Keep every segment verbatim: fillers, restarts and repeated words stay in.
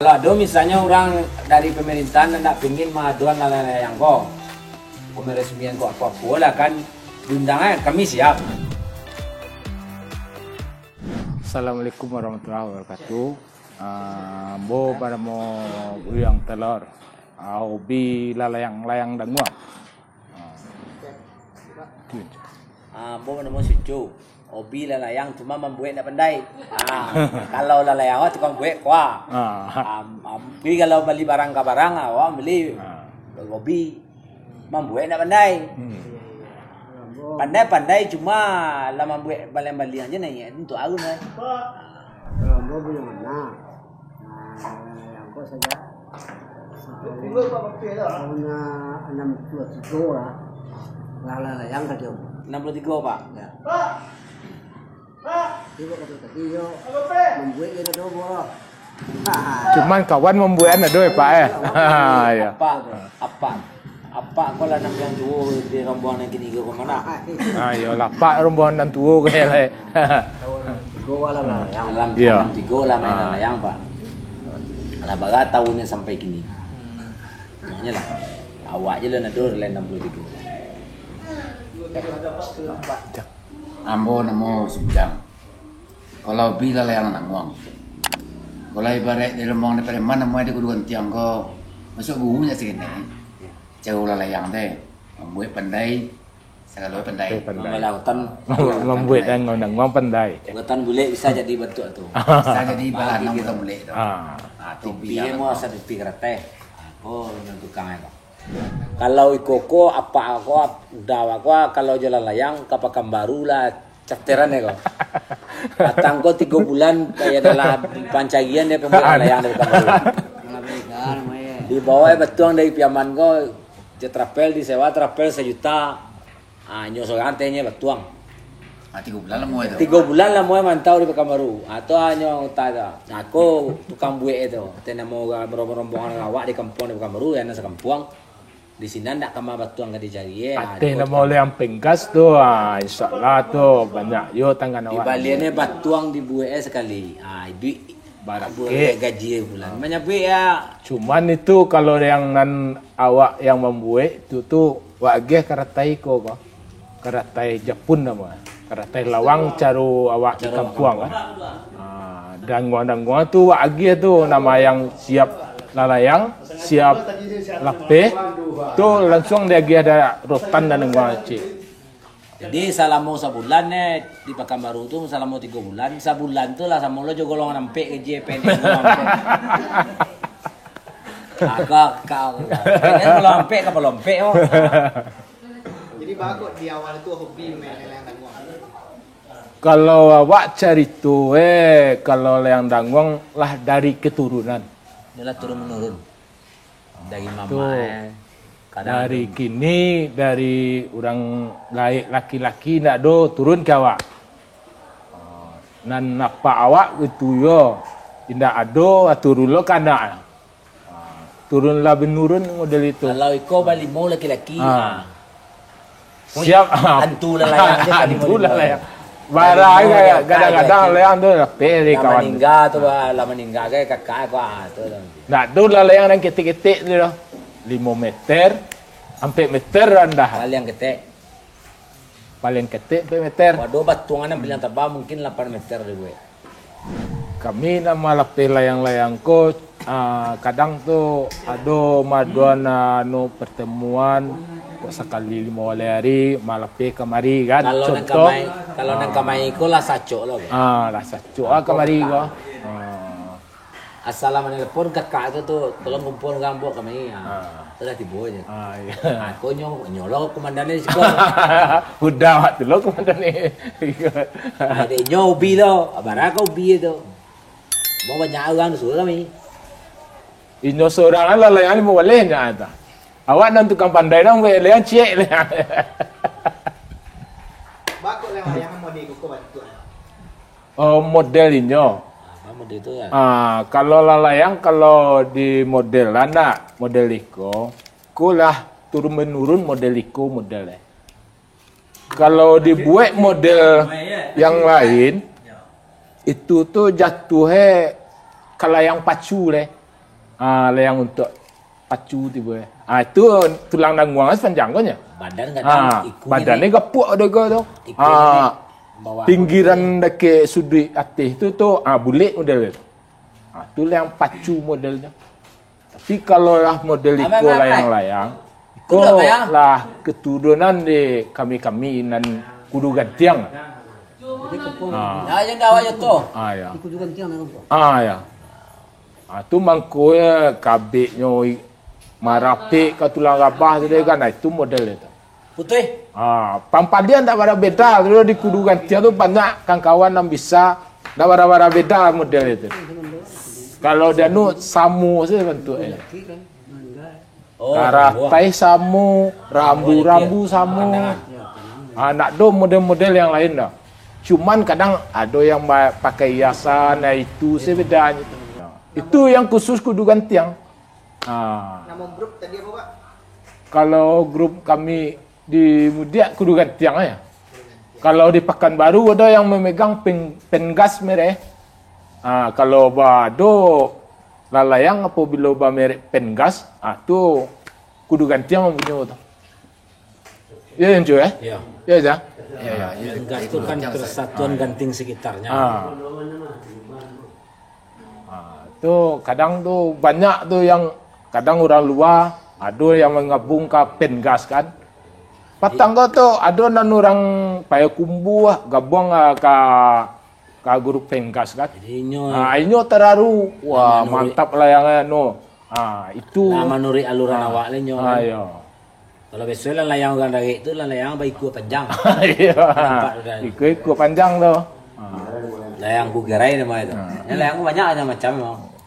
Kalau ado misalnyo urang dari pemerintahan nan ndak pingin maadoan layang-layang ko, ko meresmian ko apo-apo lah kan, diundang ai, kami siap. Assalamualaikum warahmatullahi wabarakatuh. Ah, ambo banamo Uyang Telor. Ah, hobi lalayang-layang danguang. Ah. Ah, ambo banamo Sucu. Hobi lalayang, cuma mambuek ndak pandai. Ah, kalau lalayang awak tukang buek, kuah. Ah. Am, am, tapi kalau bali barang ka barang, awak bali. Ah. Hobi. Mambuek ndak pandai. Hmm. Pandai-pandai, cuma lah mambuek baliang-baliang je naiak tu untuak aun lah. Kalau ambo buliah mana? Nah, yang ko saja. Tahun anam puluah tigo lah. Lah, lah, lah, yang ka dia. Anam puluah tigo, Pak? Ya. Pak! Pak! Tigo kata tadi, yo. Apa, Pak? Mambuek dia dah bola. Cuman kawan mambuekan ado, eh, Pak, eh? Ya. Apak, apak, apak ko lah nan paling tuo di rombongan nan kini ko, ka mana? Ah, iyolah, apak rombongan nan tuo ko, ya lah, eh. Tigo lah, lah, yang Alam, Iya. Alam tigo lah main Ah. layang, Pak. Lah, bara tahunnyo sampai kini. Maknyo lah, awak je lah nado lain anam puluah tigo. Ambo namo Sujang. Kalau hobi lalayang danguang. Kalau ibarat di rombongan di Pariaman, namo di Kudu Gantiang ko, masuak guru nyo sakini. Caro lalayang teh, mambuek pandai, sagalo pandai. Pandai. Mambuek danguang-danguang pandai. Buatan bulek bisa jadi bantuak tu. Bisa jadi balanang buatan bulek tu. Ah. Ah, tu Topi hobi mo lah. Asa topi karateh. Ah, ko nan tukang ai ko. Kalau iko ko, apak ko, ap-, uda awak ko, kalau jo lalayang ka Pakanbaru lah, cateran ko. Patang ko tigo bulan, kaya dalam pancarian dia pambuek lalayang dari Pakanbaru. Dibawa batuang dari Piaman ko, jo trapel, disewa trapel sajuta. Ah, nyo sorang teh nyo batuang. Ah, tigo bulan lamo tu. Tigo bulan lamo mantau di Pakanbaru. Ah, tu hanyo utak tu. Nah, ko tukang buek tu. Teh namo urang rombongan awak di kampuang di Pakanbaru, ya, nan sakampuang. Di sinan ndak kama batuang ka dicari, eh. Ah, Ateh ko namo tukang. Oleh Ampeng Gas tu, ah, insyaallah tu banyak yo tangan awak. Dibalian batuang dibuek, eh, sakali. Ah, duit Barakek. Buek gaji bulan. Manyabuik ya. Cuman itu kalau yang nan awak yang mambuek tu, tu wak agiah karatai ko, ko. Karatai Japun namo. Karatai lawang caro awak di kampuang, kan. Ha, danguang-danguang tu wak agiah tu, nama yang siap lalayang, siap lapeh, tu langsung diagiah dari rotan dan danguang cik. Jadi, salamo sabulan, eh, di Pakanbaru tu, salamo tigo bulan, sabulan tu lah samo lo jo golongan ampek gaji, eh, pendek golongan ampek. Agak, ka, pendek golongan ampek, kapalo ampek, oh. Jadi, bagus di awal tu hobi main layang danguang. Kalau awak carito, eh, kalau layang danguang lah dari keturunan. Yalah, turun menurun. Dari mamak, eh. Kadang dari kini, dari urang gaek laki-laki ndak ado turun ka awak. Nan apak awak gitu yo, indak ado turun lo ka anak. Turun lah menurun model itu. Kalau iko balimo laki-laki, ah. Siap. Antu lalayang je. Antu lalayang. Barang kadang-kadang lalayang tu lah pilih kawan. Lah maningga tu, lah maningga ke kakak ko, ah, tu lah. Ndak tu lalayang nan ketek-ketek tu lah. Limo meter, ampek meter randah. Paling ketek. Paling ketek ampek meter. Waduh, batuang nan paling taba mungkin lapan meter dibuek. Kami nan malapeh layang-layang ko, ah, kadang tu ado maadoan, ah, anu, pertemuan, kok sakali limo baleh ari, malapeh kamari, kan. Kalau nan kamai, kalau nan kamai ko lah sacok lo, kan? Ah, lah sacok ah kamari ko. Ah. Asal lah manelepon kakak tu, tu, "Tolong kumpul gambar kami." Ah. Ah. Tu lah tibo je. Ah, iya. Ah, ko nyo, nyo lo komandan ni siko. Udah waktu lo komandan ni. Ah, dek nyo hobi lo. Bara ka hobi tu. Mau banyak urang suruh kami. Inyo sorang lah layan mo baleh nya ta. Awak nan tukang pandai dah, buek layan ciek lah. Bako lah wayang model koko bantuak. Oh, model inyo. Ah, model tu kan. Ah, kalau lalayang, kalau di model lah ndak, model iko, ko lah turun menurun model iko model eh. Kalau dibuek model yang lain, itu tu jatuh eh ka layang pacu leh. Ah, layang untuak pacu tibo, eh. Ah, itu tulang danguang sapanjang ko nyo. Badan kadang Ah, iku badan ni ni gapuak ado ko tu. Iku Ah, ni bawah pinggiran dakek suduik ateh tu, tu, ah, bulek model tu. Ah, tu layang pacu modelnyo. Tapi kalau lah model Abang iko Abang. layang-layang, iko Betul, Abang. lah keturunan di kami-kami nan Kudu Gantiang. Jadi kepung. Ah. Ya, ya, ndak awak je tu. Ah, ya. Kudu Gantiang lah kepung. Ah, ya. Ah, tu mangko ya kabeknyo i-, marapek ka tulang rabah tu deh kan. Ah, itu model itu. Putuih. Ah, pampadian tak bara beda tu di Kudu Gantiang tu banyak kawan-kawan nan bisa tak bara-bara beda model itu. Kalau dia nu samo saja bentuknya. Oh, Karatai samo, rambu-rambu samo. Ah, nak do model-model yang lain dah. Cuman kadang ado yang ba-, pakai hiasan, nah itu saja bedanya. Itu yang khusus Kudu Gantiang. Ah. Nama grup tadi apa, Pak? Kalau grup kami di Mudiak Kudu Gantiang ya. Kalau di Pakanbaru ada yang memegang pen-, pengas merek. Ah, kalau bado lalayang apabila bamerek pengas, ah, tu Kudu Gantiang punyo tu. Ya, Encu, eh? Ya. Ya, ja. Ya, ya, ya. Enggak, itu kan persatuan Ganting sekitarnya. Ah. Ah, tu kadang tu banyak tu yang kadang orang luar, ado yang menggabung ka Pengas kan. Patang ko tu ado nan orang Payakumbuh ah, gabuang ah, ka, ka grup Pengas kan. Jadi inyo Ah, inyo terharu. Wah, Nah, manurik. mantap lah yang anu. Ah, itu. Nah, manurik aluran Ah. awak lah inyo Ah, kan. ya. Kalau biaso lah layang urang darek tu, lah layang baikua panjang. Iya. Nampak tu dah. Ikua-ikua panjang tu. Ha. Layang kugerai namo itu. Ha. Yang layang tu banyak macam-macam.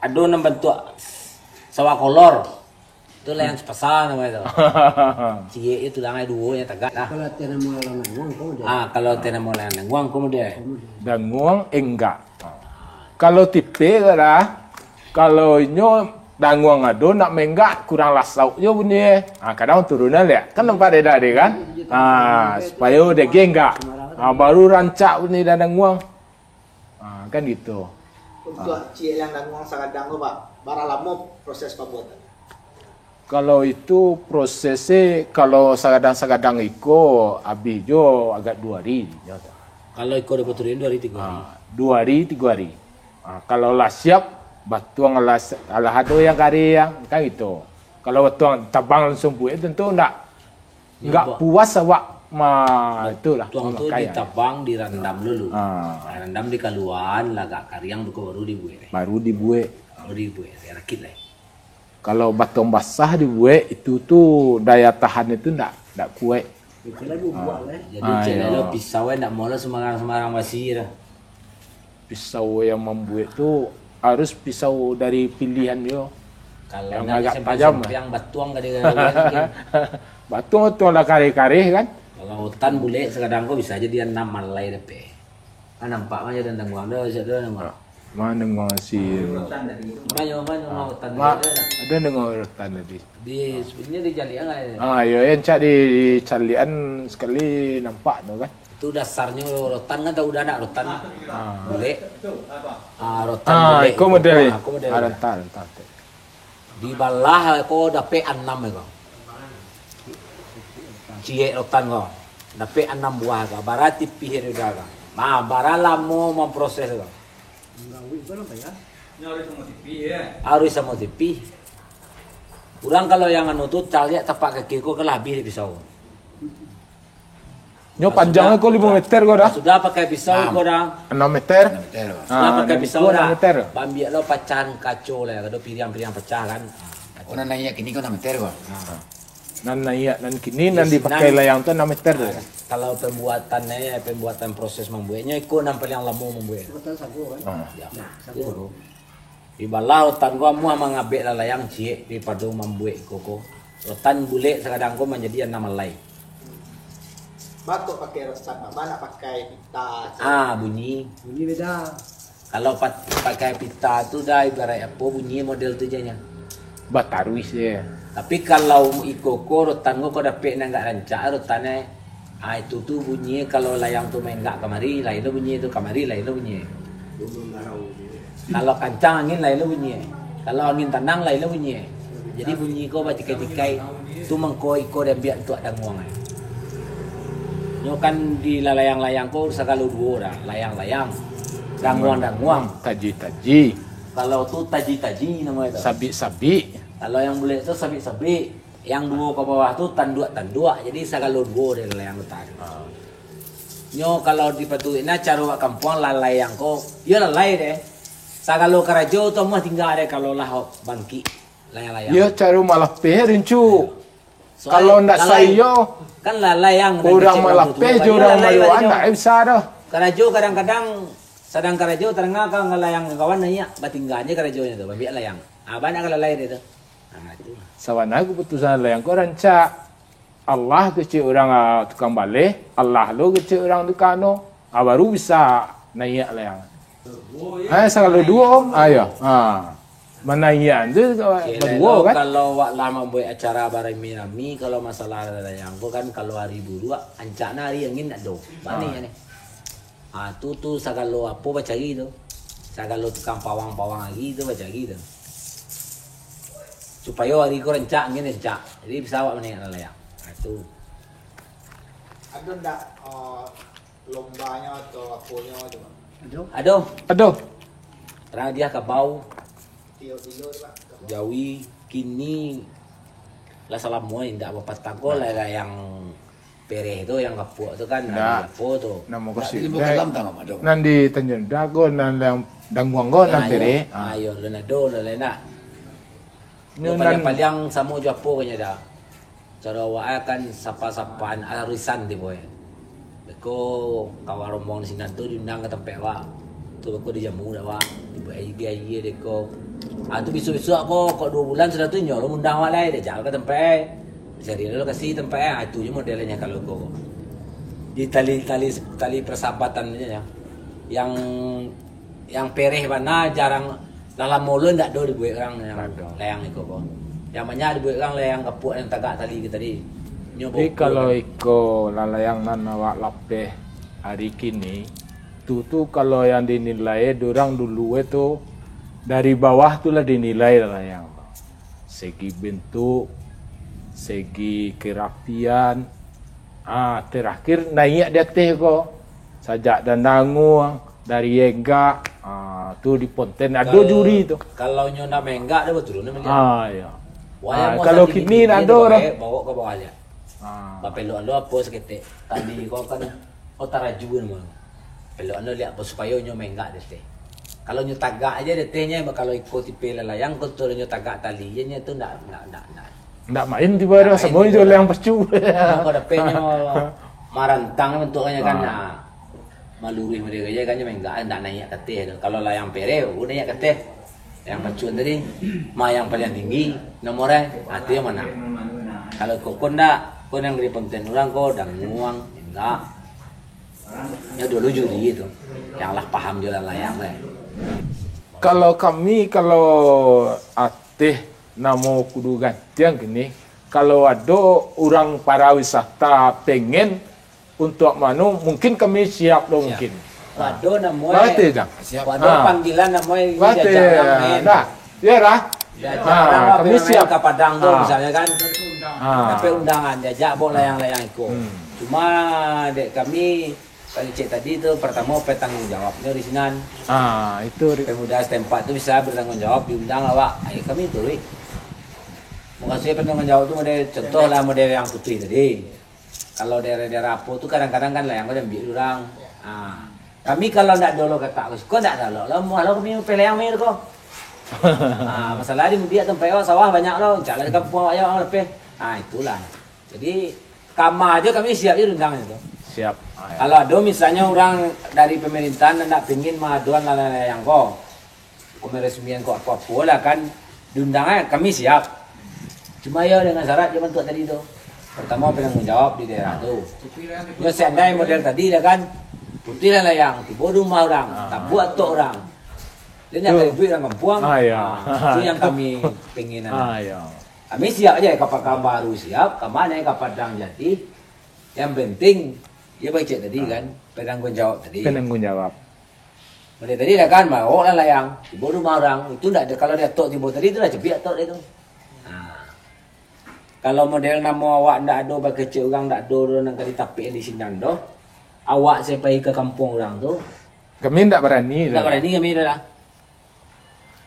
Ado nan bantuak sawah kolor. Tu layang sepasang namo itu. Ciek je tulang ai duo yang tagak lah. Kalau ateh namo layang danguang, ko model. Ah, kalau ateh namo layang danguang, ko model. Danguang enggak. Kalau tipe ko dah, kalau inyo danguang ado nak menggak, kurang lasauk jo bunyi. Ha, kadang turunan liak. Kan nampak dek dah dia kan? Ha, supayo dek enggak. Ha, baru rancak bunyi dah danguang. Ha, kan gitu. Untuak ciek layang danguang sagadang tu, Pak, bara lamo proses pambuatan? Kalau itu prosesnya, kalau sagadang-sagadang iko, abih jo agak dua hari. Kalau iko dapek turun dua hari, tiga hari. Ah, dua hari, tiga hari. Ah, kalau lah siap, batuang lah, lah ado yang kareh, yang, kan gitu. Kalau batuang tabang langsung buek, tentu ndak, Iyo, ndak ba-, puas awak ma-, itulah, batuang tu mamakai. Ditabang, dirandam dulu. Ah. Nah, randam dikaluaan, lah agak kariang tu baru dibuek. Baru dibuek. Baru dibuek, dirakit lah. Kalau batuang basah dibuek, itu tu daya tahan itu ndak, ndak kuat. Itulah bubuak lah. Jadi, Ah, cek iyo. Lelo pisau eh, ndak mau lah sembarang-sembarang basi dah. Pisau yang mambuek tu harus pisau dari pilihan jo. Kalau Yang ndak agak disempiang-sempiang tajam. Batuang ka dia. Batuang tu lah kareh-kareh kan. Kalau rotan bulek, sakadang ko bisa jadi anam alai dapek. Ah, nampak mah je dan danguang dah, siap dah danguang. Mah danguang si Banyak, banyak, rotan Mak, dia dah. Ada danguang rotan tadi. Di, sebenarnya di jalian lah ya. Ah, yo, yang cak di, di calian sekali nampak tu kan. Itu dasarnya rotan kan, tahu dah nak rotan. Ah. Bulek. Ah, rotan Ah, bulek iko itu. Model ni. Ah, iko model Ah, dia. Rotan, rotan. Dibalah ko dapek anam ko. Ciek rotan ko. Dapek anam buah ko. Bara tipih dia dah ko. Nah, bara lamo memproses ko. Harus samo tipih. Urang kalau yang anu tu, caliak tapak kaki ko, kan lah habih pisau. Nyo panjang ko limo meter ko dah. Sudah pakai pisau ko dah. Enam meter. Enam meter. Sudah Ah, pakai pisau ko dah. Enam meter. Bambiak lo pacahan kaco lah, ado piriang-piriang pacah kan. Oh, nan naiak kini ko enam meter ko. Nah. Nan naiak, nan kini, Di nan dipakai sinan, layang tu enam meter tu. Kalau pembuatan eh, pembuatan proses mambueknyo, iko nan paling lamo mambuek. Buatan sago kan? Ah. Ya. Nah, sago. Iko tu. Dibalah rotan ko amuah mangabek lah layang ciek daripado mambuek iko ko. Rotan bulek sakadang ko manjadi anam alai. Batok pakai rotan, Pak. Ba nak pakai pita. Ah, bunyi. Bunyi beda. Kalau pat-, pakai pita tu dah ibarat apo bunyi model tu je nya. Bataruih je. Tapi kalau iko ko rotan ko, ko dapek nan agak rancak rotan eh. Ah, itu tu bunyi kalau layang tu main gak kamari, lain lo bunyi tu, kamari lain lo bunyi. Kalau kancang angin, lain lo bunyi. Kalau angin tanang, lain lah bunyi, eh. Jadi bunyi ko batikai-tikai, tu mangko iko diambiak untuak danguang, eh. Nyo kan di lalayang-layang ko sagalo duo dah, layang-layang, danguang-danguang. Taji-taji. Kalau tu taji-taji namo itu. Sabik-sabik. Kalau yang bulek tu sabik-sabik, yang duo ka bawah tu tanduak-tanduak, jadi sagalo duo deh lalayang tu tadi. Ah. Nyo kalau dipatuik nah caro wak kampuang lalayang ko, yo lalai deh. Sagalo karajo tu amuah tingga deh kalau lah bangkik layang-layang. Yo caro malapeh rincu. Soalnya kalau ndak lalai, saiyo, kan lalai yang urang kecek malapeh tu, jo urang lalai, lalai, layang ndak bisa doh. Karajo kadang-kadang sadang karajo tadanga ka layang kawan naiak, batingga je karajonyo tu, baambiak layang. Ah, banyak ka lalai deh tu. Ah, itu. Sabana kaputusan layang ko rancak. Allah kecek urang, ah, tukang baleh, Allah lo kecek urang tukang anu. Ah, baru bisa naiak layang. Ah, sagalo duo, ah, yo. Ah. Manaiak tu baduo kan. Kalau wak lah mambuek acara barami-rami, kalau masalah layang ko kan, kalau ari buruak, rancak nah ari angin ndak ado. Bana ni. Ah, tu, tu sagalo apo bacari tu. Sagalo tukang pawang-pawang ari tu bacari tu. Supayo ari ko rancak, angin rancak. Jadi bisa awak manaiak layang. Ah, tu. Ado ndak, eh, lombanyo atau aponyo tu, Bang? Ado. Ado. Ado. Radiah kabau. Tiok dilo tu, Bang. Jawi kini lah salamo indak bapatah ko lah, lah yang pereh tu, yang kapuak tu kan, ndak. Ado apo tu? Namo ndak kasi-, di Limbo Kalam tangah mah, dong. Nan di Tanjuang Indah ko, nan yang danguang ko, nan pereh. Ah, iyo, lun ado, lun lain dak. Nyo nan paliang-paliang samo jo apo kanyo dah. Caro awak kan sapa-sapaan arisan tibo e. Beko kawan rombongan sinan tu diundang ka tampek awak. Tu beko dijamu dek awak, dibuek aia, aia dek ko. Ah, tu bisuak-bisuak ko, kok duo bulan sudah tu nyo lo mundang awak lai, diajak ka tampek e. Cari lo lokasi tampek e. Ah, itu je modelnyo kalau ko. Di tali, tali, tali persahabatan je nyo. Yang, yang pereh bana jarang. Lah lamo lo ndak do dibuek urang yang layang iko ko. Yang banyak dibuek urang layang kapuak yang tagak tali ko tadi. Nyo. Jadi bokor kalau kan. Iko lalayang nan awak lapeh ari kini, tu, tu kalau yang dinilai dek urang dulu e tu, dari bawah tu lah dinilai lalayang tu. Segi bentuk, segi kerapian, ah, terakhir naiak di ateh ko. Sajak dandanguang, dari enggak, ah, tu di ponten ado juri tu. Kalau nyo ndak maenggak, dah baturun dah maliek. Ah, iyo. Wayang ah, kalau kini ndak ado dah. Bawa ka bawah aja. Ah. Bapelok ando apo saketek. Tadi ko kan, oh, taraju namo. Pelok ando liak apo supayo nyo maenggak di ateh. Kalau nyo tagak aja di atehnyo, kalau iko tipe lalayang, ko tu nyo tagak tali je nyo tu ndak, ndak, ndak, ndak. Ndak main tibo dah, samo jo layang pacu. Nyo ko dapeknyo marantang bentuknyo kan. Ah. Nah. Maluruih model gaya kan, nyo maenggak, ndak naiak ka ateh tu. Kalau layang pereh, baru naiak ka ateh. Layang pacu tadi, ma yang paliang tinggi, nomor e, ah, tu yang manang. Kalau koko ndak, ko yang di ponten urang ko, danguang, enggak. Nyo dulu juri tu, yang lah paham jo lalayang tu. Kalau kami, kalau ateh namo Kudu Gantiang kini, kalau ado urang pariwisata pengen untuak manu, mungkin kami siap lo, siap. Mungkin. Ado namo e. Batua, Jang. Siap. Ado panggilan namo e, ini diajak urang main. Dah. Iyo lah. Diajak urang kami main siap. Ka Padang tu, misalnyo kan. Sampai undangan, diajak bawa layang-layang iko. Hmm. Cuma dek kami, kecek tadi tu, pertamo, petanggung jawabnyo di sinan. Ah, itu. Pemuda setempat tu bisa bertanggung jawab, diundang awak. Ayo kami turuik. Mukasuiknyo petanggung jawab tu model, contoh lah model yang putuih tadi. Kalau daerah-daerah apo tu kadang-kadang kan layang ko diambiak urang. Ah, kami kalau ndak ado lo katak ko, suko ndak ado lo, lo muah lo kami mupeh layang mai ko. Ah, masalah di mudiak tampek awak sawah banyak lo, cak lah di kampuang awak yo, urang lapeh. Ah, itulah. Jadi, kama aja kami siap je diundang itu. Siap. Ah, ya. Kalau ado misalnyo urang dari pemerintahan ndak pingin maadoan layang-layang ko, peresmian ko apo-apo lah kan, diundang e, kami siap. Cuma yo dengan syarat jo bantuak tadi tu. Pertamo, penanggung jawab di daerah tu. Yo seandai model tadi lah kan, putuih layang, tibo di rumah urang, ah, tabuak atok urang. Dia nak cari duit dalam kampuang. Ah, ya. Ah, itu yang kami pengen. Ah, ya. Kami siap aja, ka Pekanbaru siap, ka mano, ka Padang Jati. Yang penting, dia baca tadi kan, penanggung jawab tadi. Penanggung jawab. Model tadi lah kan, baok lah layang. Tibo rumah urang. Itu ndak ado, kalau diatok tibo tadi tu lah cebiak atok dia tu. Nah. Kalau model namo awak ndak ado, bakecek urang ndak ado doh nan ka ditapik di sinan doh. Awak se pai ka kampuang urang tu. Kami ndak barani Ndak doh. barani kami doh lah.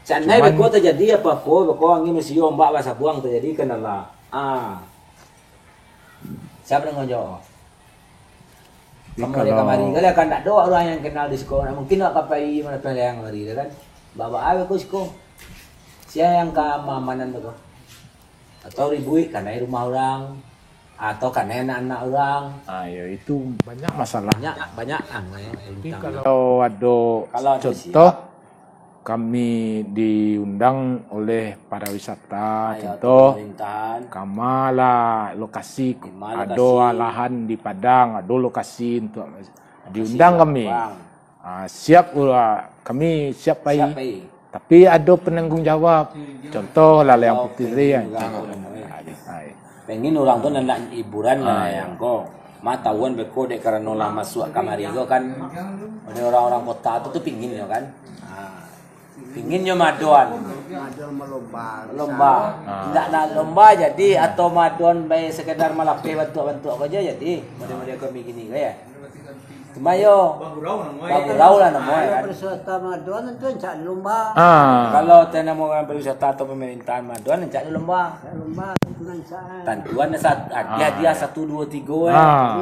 Seandai Cuman beko tajadi apo-apo, beko angin masio, ombak basabuang tajadi, kan Allah. Ah. Siapa nan tangguang jawab? Tapi Kamu dia kalau kamari, kalau kan ndak ado urang yang kenal di siko. Nah, mungkin awak ka pai mana layang kamari dah kan. Baba ai beko siko. Sia yang ka maamanan beko. Atau ribuik kanai rumah urang, atau kanai anak-anak urang. Ah, ya, itu banyak masalah. Banyak, banyak lah, eh, Tapi tentang kalau ado Kalau ado contoh, siap. kami diundang oleh pariwisata, Ah, ya, contoh, pemerintahan. Kama lah lokasi, Di mana ado lokasi? lahan di Padang, ado lokasi untuk Lokasi diundang kami. gampang. Ah, siap pula, kami siap pai. Siap pai. Tapi ado penanggung jawab. Contoh lah, Layang Oh, Putih tadi kan. pengen urang tu, Ai. Pengen urang tu nak hiburan lah Ah, yang ya. ko. Ma tahuan beko dek karano lah masuak kamari ko kan. Oleh orang-orang kota tu, tu pingin yo kan. Ah. Pingin yo madoan. Madoan malomba. Lomba. Ah. Indak nak lomba jadi atau madoan bae sekedar malapeh bantuak-bantuak ko aja jadi. Model-model ko begini ko ya. Cuma yo bagurau lah namo eh, kan. Pariwisata madoan tu rancak lomba. Ah. Kalau teh namo urang pariwisata atau pemerintahan madoan rancak lomba. Lomba tu rancak. Tantuan sat-, hadiah-hadiah Ah. satu, duo, tigo eh. Ah.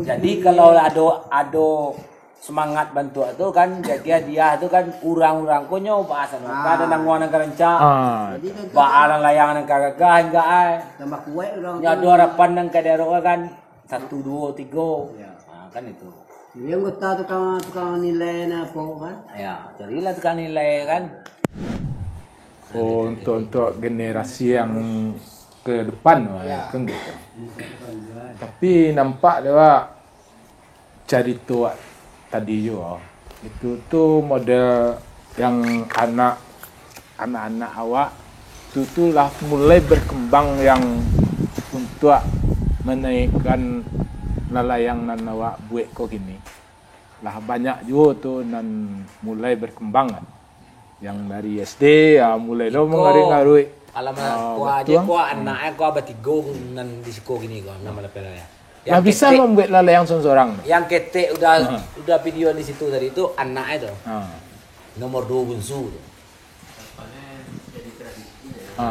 Jadi kalau ado, ado semangat bantuak tu kan, jadi hadiah tu kan urang-urang ko nyo bahas anu. Ah. Kan ado nangguang nan ka rancak. Ah. Jadi kan Baalah layang nan ka gagah indak ai. Tambah kuat urang Nyo tu. ado harapan nan ka diarok kan. Satu, duo, tigo. Ya. Ha, kan itu. Jadi anggota tukang, tukang nilai nah apo kan? Ya, carilah tukang nilai kan. Oh, untuk, untuk generasi yang ke depan, Ya. kan gitu. Tapi nampak dek awak carito awak tadi juo. Itu tu model yang anak, anak-anak awak tu, tu lah mulai berkembang yang untuak manaikkan lalayang nan awak buek ko kini. Lah banyak juo tu nan mulai berkembang kan. Yang dari S D, ya, mulai lo Iko, mangaruik-ngaruik. Alam Ah, ko aja betul. ko anak ko abah tigo nan di siko kini ko, nama lapeh lah ya. Lah Yang bisa ketek, mambuek lalayang sorang-sorang tu. Yang ketek udah, Ha. udah video di situ tadi tu, anak itu. Ha. Nomor dua bungsu tu. Ha.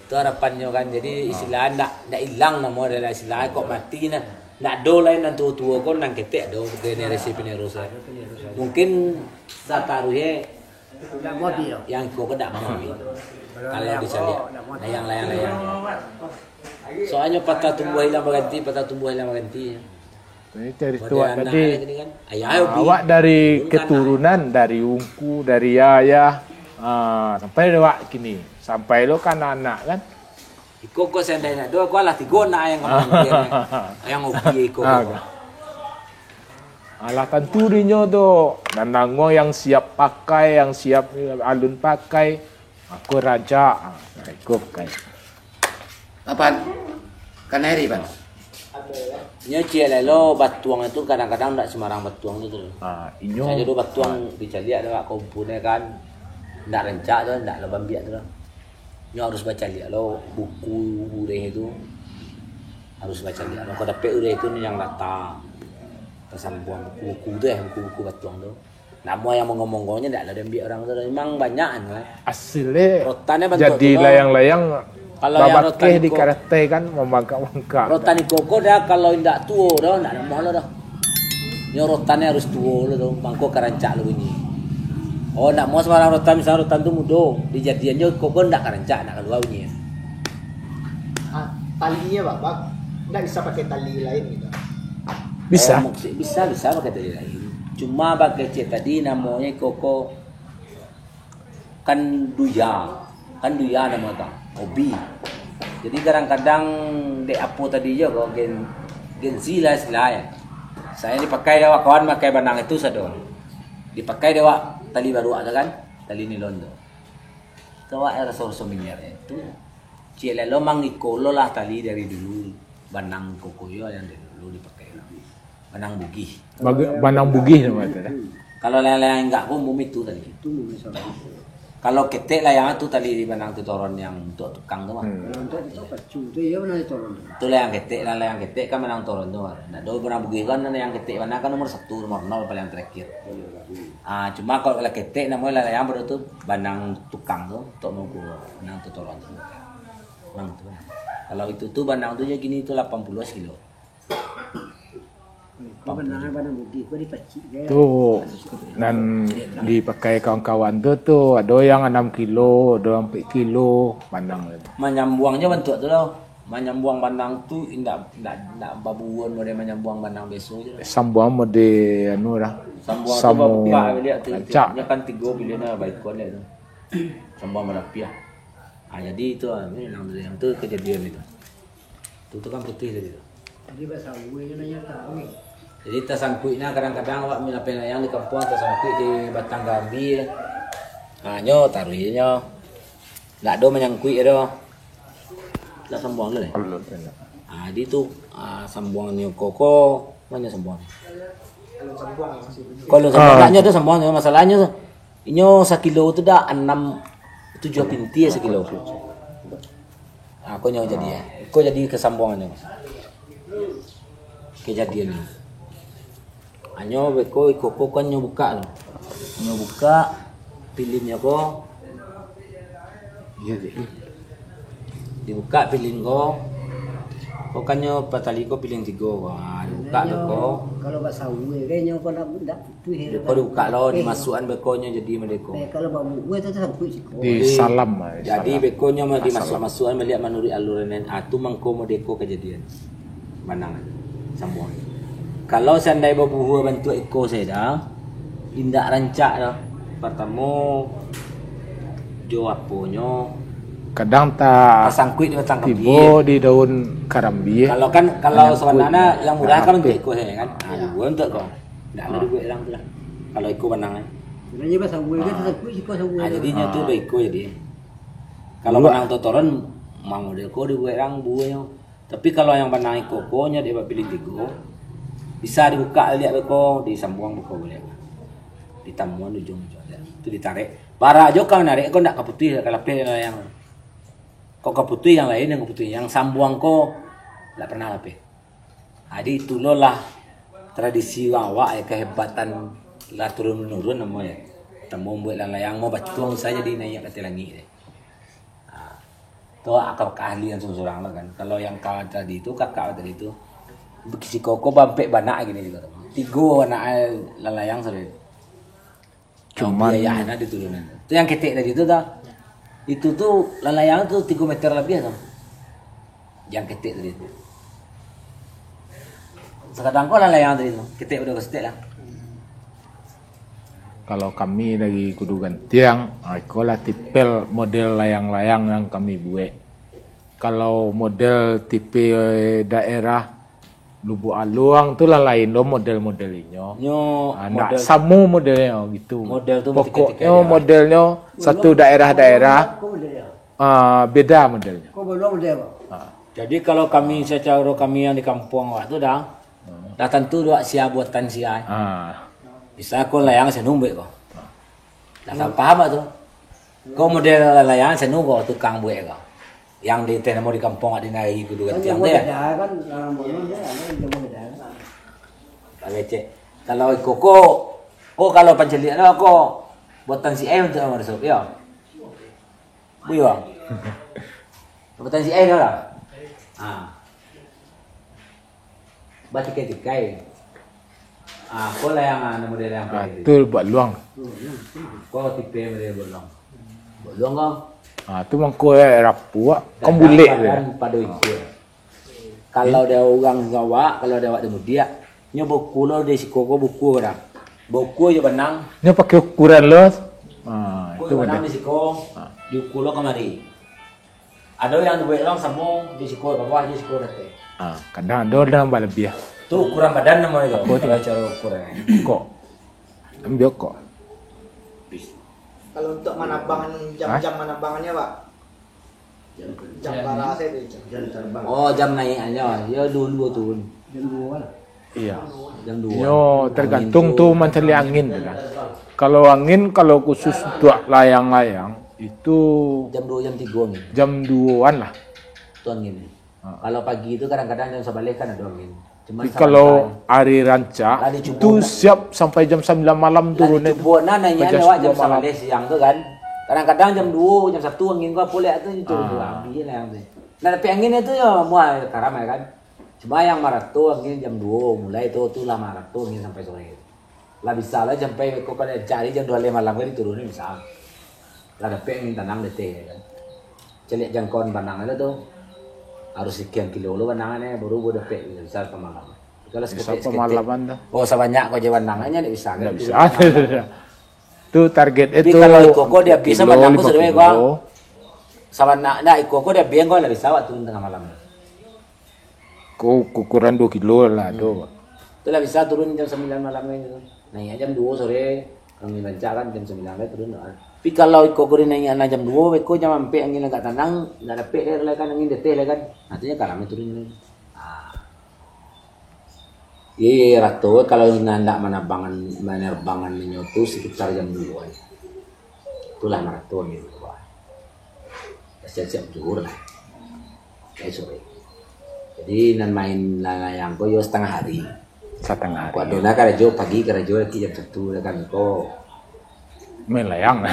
Tu harapannyo kan. Jadi Ha. istilah ndak, ndak ilang namo adalah istilah kok mati nah. Ndak ado lai nan tuo-tuo ko, nan ketek ado generasi penerus lah. Mungkin sataruihnyo Ndak mau habis. Yang iko ko ndak mau habis. Kalau dicaliak, layang-layang-layang. Soalnyo patah tumbuah hilang baganti, patah tumbuah hilang baganti. Jadi cerita awak tadi, kan. Ayah, ah, awak dari keturunan, dari ungku, dari ayah, ah, sampai awak kini, sampai lo ka anak-anak kan. Iko ko seandainya do, ko alah tigo nak yang ngomong dia ni. Yang oke iko ko. Ah, alah tantu dinyo tu, nan nangguang yang siap pakai, yang siap alun pakai, aku raja, ah, iko pakai. Apan? Kanai ri, Pan? Nyo ciek lai lo batuang itu kadang-kadang ndak sembarang batuang tu, tu. Ah, inyo. Sajo do batuang dicaliak do, kompunyo kan. Ndak rancak tu, ndak lo bambiak tu lah. Nyo harus bacaliak lo buku ureh tu. Harus bacaliak lo. Kau dapek ureh tu yang rata. Tasambuang buku-buku tu eh, buku-buku batuang tu. Namo yang monggo-monggonyo ndak lah diambiak urang tu. Memang banyak anu eh. Asilnyo jadi layang-layang. Kalau yang babakeh rotan di iko, karate kan, mamangkak-mangkak. Rotan iko ko dah kalau indak tuo dah, ndak namuah lo dah. Nyo rotannyo harus tuo lo tu, mangko karancak lo bunyi. Oh, ndak mau sembarang rotan, misalnya rotan tu mudo, dijadiannyo iko ko ndak karancak, ndak kalua bunyi. Ah, talinyo, Bang, Bang, ndak bisa pakai tali lain gitu? Bisa. Oh, maksud, bisa, bisa pakai tali lain. Cuma bakecek tadi namonyo iko ko kan duya, kan duya namo tu, hobi. Jadi kadang-kadang dek apo tadi jo ko gen-, gengsi lah istilahnyo. Sayo dipakai dek awak kawan makai banang itu sado. Dipakai dek awak tali baruak tu kan, tali nilon tu. Tu awak raso-raso minyaknyo tu. Ciek lai lo mangiko lo lah tali dari dulu. Banang kokoyo yang dari dulu dipakai lo. Banang bugih. Baga-, banang bugih namo itu dah. Kalau layang-layang inggak ko umum itu tadi. Itu umum itu. Kalau ketek layang tu tadi di Banang tu toron yang untuk tukang tu mah. Hmm. Kalau untuk itu pacu tu, iyo, Banang tu toron tu. Tu layang ketek lah, layang ketek kan Banang toron tu mah. Ndak ado Banang Bugih kan, layang ketek Banang kan nomor satu, nomor nol paling terakhir. Iyo, bagus. Ah, cuma kalau, kalau ketek namonyo layang pado tu Banang tukang tu, untuk mengukur Banang tu toron tu. Banang tu. Kalau itu tu Banang tu je gini tu lapan puluah sekilo. Kau Banang, Banang Bugih, kau dipacik je. Tu nan dipakai kawan-kawan tu, tu ado yang anam kilo, ado yang ampek kilo, Banang tu. Manyambuang je bantuak tu lah. Manyambuang Banang tu indak, indak, indak baburuan model manyambuang Banang biaso je lah. Sambuang model anu lah. Sambuang tu Samo babukak, lihat tu, rancak. Dia kan tigo pilihan lah, baikon dia tu. Sambuang balapiah. Ah, jadi itu, ah, memang yang tu kejadian itu. Tu, tu kan putih tadi tu. Jadi, basawai je nanya tahu. Jadi, tasangkuik nah, kadang-kadang awak minapel layang di kampuang, tasangkuik di batang garambi. Ha, nyo taruih nyo. Ndak ado manyangkuik ado. Ndak sambuang tu, eh? Alun, alun. Ha, jadi tu, ha, sambuang nyo ko, ko, ma nyo sambuang? Kalau sambuang, maksudnyo. Kalau sambuang, Ah. Ndak nyo tu sambuang, masalahnyo tu. Inyo sakilo tu dah anam, tujuah pinti sakilo. Ah, ko nyo jadi, eh. Ko jadi kasambuangannyo. Kejadiannyo. Hanyo beko iko ko kan nyo bukak tu. Nyo bukak pilinnyo ko. Iyo, Dik. Dibukak pilin ko. Ko kan nyo patali ko pilin tigo. Wah, dibukak tu ko. Kalau basawai kan nyo ko ndak, ndak Beko dibukak lo, eh, dimasuakan beko nyo jadi merdeko. Eh, kalau babubuih tu, tu sangkuik siko. Di salam lah, di jadi salam. Beko nyo mah dimasuak-masuakan baliak manuruik aluran nan, ah, tu mangko merdeko kajadian. Banang aja. Sambuang. Kalau seandai babubuih bantuak iko sajo dah, indak rancak doh. Partamo, jo aponyo, kadang ta-, tasangkuik di batang tibo karambia. Di daun karambia. Kalau kan, kalau sabananyo yang murah kan rapek. Bantuak iko sajo kan. Ah, dibuek bantuak ko. Ndak ado dibuek urang tu lah. Kalau iko banang, eh. Sebenarnyo basawai kan, ah, sangkuik siko sawai. Ah, jadi nyo tu baiko jadi. Kalau banang totoron, mang model ko dibuek urang buahnyo. Tapi kalau yang banang iko ko nyo dek bapilin tigo, bisa dibukak liak beko, disambuang beko buliah. Ditamuan ujuang-ujuang dia. Tu ditarek. Bara jo ka manarek ko ndak ka putuih, ka lapeh layang. Kok ka putuih yang lain, yang ka putuih, yang sambuang ko ndak pernah lapeh. Jadi, itulah tradisi urang awak, eh, kehebatan lah turun-menurun namonyo. Tamo buek layang-layang, mau batuang sajo di naiak ka ateh langik, eh. Ha. Tu aka-, keahlian surang-surang lah kan. Kalau yang kawan tadi tu, kakak tadi tu, siko ko bampek banak gini juga tu. Tigo anak, eh, layang-layang sudah. Cuman biaya anak di turunan. Tu yang ketek tadi tu dah. Itu tu layang-layang tu tigo meter labiah tu. Yang ketek tadi tu. Sakadang ko layang-layang tadi tu. Ketek udah ketek lah. Kalau kami dari Kudu Gantiang, ah, iko lah tipel model layang-layang yang kami buek. Kalau model tipe daerah Lubuk Aluang tu lah lain doh model-model inyo. Nyo ah, ndak model samo modelnyo gitu. Model tu pokoknyo tipe-tipe daerah. Modelnyo satu daerah-daerah, ah, beda modelnyo. Ko baluang model, Pak? Ah. Jadi kalau kami, secara kami yang di kampuang awak tu dah, hmm, dah tantu dek sia buatan sia. Ah. Bisa ko layang sanu buek ko. Ah. Dah paham awak tu? Ko model layang sanu ko tukang buek ko. Yang di teh namo di kampuang di nari Kudu Gantiang tu, yo? Kan jauah beda, kan, urang Bono je, kan, jauah beda, kan. Kecek. Kalau iko ko, ko kalau pancaliak lah ko, buatan si M tu, Bang Resop, yo? Buyuang. Buatan si M lah. Ha. Batikai-tikai. Ah, ko lah yang, ah, model yang ah, pakai tu. Tu buek luang. Ko tipe model buek luang. Buek luang ko. Ah, tu mangko, eh, rapuak. Kan bulek tu. Badan pado iko. Kalau dek urang awak, kalau dek awak di mudiak, nyo baukua lo di siko ko baukua dah. Baukua jo banang. Nyo pakai ukuran lo. Ah, itu banang di siko, ah, diukua lo kamari. Ado yang dibuek urang samo di siko bawah, di siko ateh. Ah, kadang ado urang balabiah. Tu ukuran badan namonyo tu. Apo tu? Kalau cara ukuran. Kok. Ambiak kok. Kalau untuk manabang, jam-jam manabangannyo, Pak? Jam, jam bara sajo tu, jam. Jam terbang. Oh, jam naiaknyo. Yo dulu tu. Jam duo lah. Iya. Jam dua. Yo, tergantung tu mancari angin tu kan. Kalau angin, kalau khusus untuk layang-layang itu Jam dua, jam tiga angin. Jam duaan lah. Tu angin ni. Kalau pagi tu kadang-kadang jam sebelas kan ada angin. Cuma Tapi kalau hari rancak Lah dicubo itu nak. Siap sampai jam sembilan malam Lah turun itu. Dicubo nah, naik Sampai jam lewat jam sepuluh malam. sebelas siang tu kan. Kadang-kadang jam dua, jam satu angin kau pulek tu itu Ah. habis lah yang tu. Nah, tapi angin itu ya muah karam ya kan. Cuma yang marato angin jam dua mulai tu tu lah marato angin sampai sore. Lah bisa lah sampai kau kalau cari jam dua malam kan turun bisa. Lah dapek angin tanang deteh ya kan. Celiak jangkauan panang itu tu harus sekian kilo lo panangan eh baru boleh dapek bisa pemalam. Kalau Bisa seketik-seketik. pemalaman tu. Oh, sebanyak kau je panangannya ndak bisa kan. Ndak bisa. Tu target Tapi itu kalau iko kau dia bisa kilo, panang lima sebenarnya kilo. Kau. Sabanyak dah iko kau dia biang kau lah bisa waktu tengah malam. Kau ukuran dua kilo lah tu. Tu lah bisa turun jam sembilan malam kan tu. Naik jam dua sore, kami bancak kan jam sembilan kan turun lah. Tapi kalau iko kau naik anak jam dua, iko jam empat angin agak tanang, ndak dapek dia lah kan angin deteh lah kan. Artinya karamnya turun. Ah. Iya, iya, rato kalau nak manabang, menerbangan nyo tu sekitar jam dua. Itulah marato angin tu. Siap-siap zuhur lah. Kayak sore. Jadi nan main layang ko yo setengah hari. Setengah Kau hari. ado lah karajo pagi, karajo lagi jam satu lah kan ko. Main layang.